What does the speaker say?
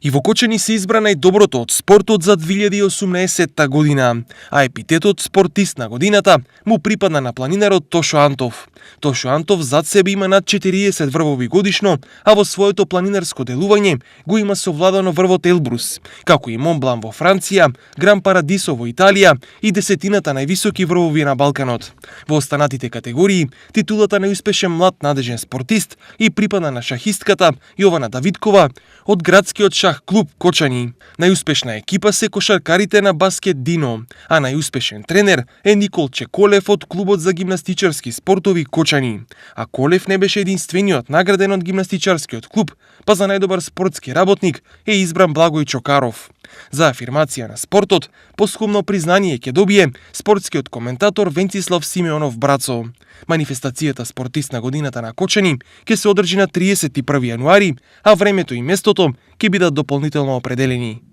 И во Кочани се избра најдоброто од спортот за 2018 година, а епитетот спортист на годината му припадна на планинарот Тошо Антов. Тошо Антов зад себе има над 40 врвови годишно, а во своето планинарско делување го има совладано врвот Елбрус, како и Мон Блан во Франција, Гран Парадисо во Италија и десетината највисоки врвови на Балканот. Во останатите категории, титулата најуспешен млад надежен спортист и припадна на шахистката Јована Давидкова од градскиот шах клуб Кочани. Најуспешна екипа се кошаркарите на Баскет Дино, а најуспешен тренер е Николче Колев од клубот за гимнастичарски спортови Кочани. А Колев не беше единствениот награден од гимнастичарскиот клуб, па за најдобар спортски работник е избран Благој Чокаров. За афирмација на спортот, поскумно признание ќе добие спортскиот коментатор Венцислав Симеонов Брацо. Манифестацијата спортист на годината на Кочани ќе се одржи на 31 јануари, а времето и местото ќе бидат дополнително определени.